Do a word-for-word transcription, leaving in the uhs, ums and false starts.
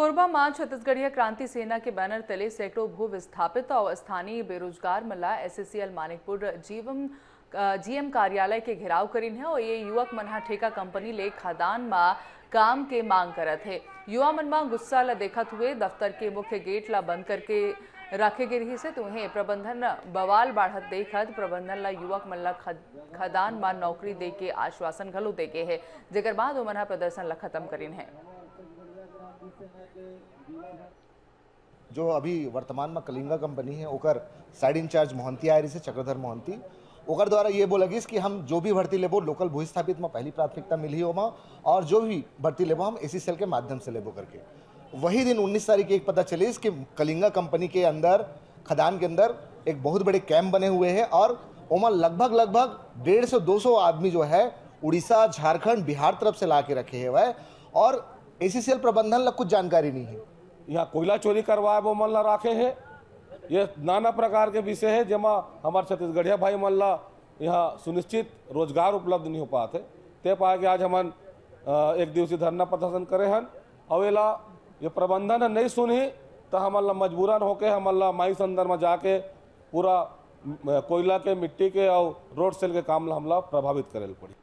कोरबा म छत्तीसगढ़िया क्रांति सेना के बैनर तले सैकड़ों भू विस्थापित अउ स्थानीय बेरोजगार मन ला एसईसीएल मानिकपुर जीवम अ, जीएम कार्यालय के घेराव करिन हे अउ ये युवक मन ह ठेका कंपनी ले खदान म काम के मांग करत हे। युवा मन म गुस्सा ल देखत हुए दफ्तर के मुख्य गेट ल बंद करके रखे गे रिहिस हे, त उहें प्रबंधन बवाल बाढ़त देखत प्रबंधन ल युवक मन ल खद-, खदान म नौकरी दे के आश्वासन घलो दे गे हे, जेकर बाद ओमन ह प्रदर्शन ल खत्म करिन हे। जो अभी वर्तमान में कलिंगा कंपनी है, ओकर साइड इंचार्ज मोहंती आए रहिस हे, चक्रधर मोहंती। ओकर द्वारा ये बोला गिस कि हम जो भी भर्ती लेबो, लोकल भूस्थापित में पहली प्राथमिकता मिलही ओमा, और जो भी भर्ती लेबो, हम एसी सेल के माध्यम से लेबो करके। वही दिन उन्नीस तारीख के एक पता चलिस कि कलिंगा कंपनी के अंदर, खदान के अंदर एक बहुत बड़े कैंप बने हुए हैं और ओमा लगभग, लगभग डेढ़ सौ, दो सौ आदमी जो है, उड़ीसा, झारखंड, बिहार तरफ से ला के रखे हुए हैं और एसीसीएल प्रबंधन ला कुछ जानकारी नहीं है। यहाँ कोयला चोरी करवाए बर मन ला राखे हे। ये नाना प्रकार के विषय हे, जेमा हमार छत्तीसगढ़िया भाई मन ला यहाँ सुनिश्चित रोजगार उपलब्ध नहीं हो पात हे। ते पाए के आज हमन, अ, एक दिवसीय धरना प्रदर्शन करे हन। अउ एला ये प्रबंधन ह नहीं सुनही, त हमन ला मजबूरन होके हमन ला माई संदर में जाके पूरा, अ, कोयला के, मिट्टी के अउ रोड सेल के काम ला हमला प्रभावित करे ल पड़ी।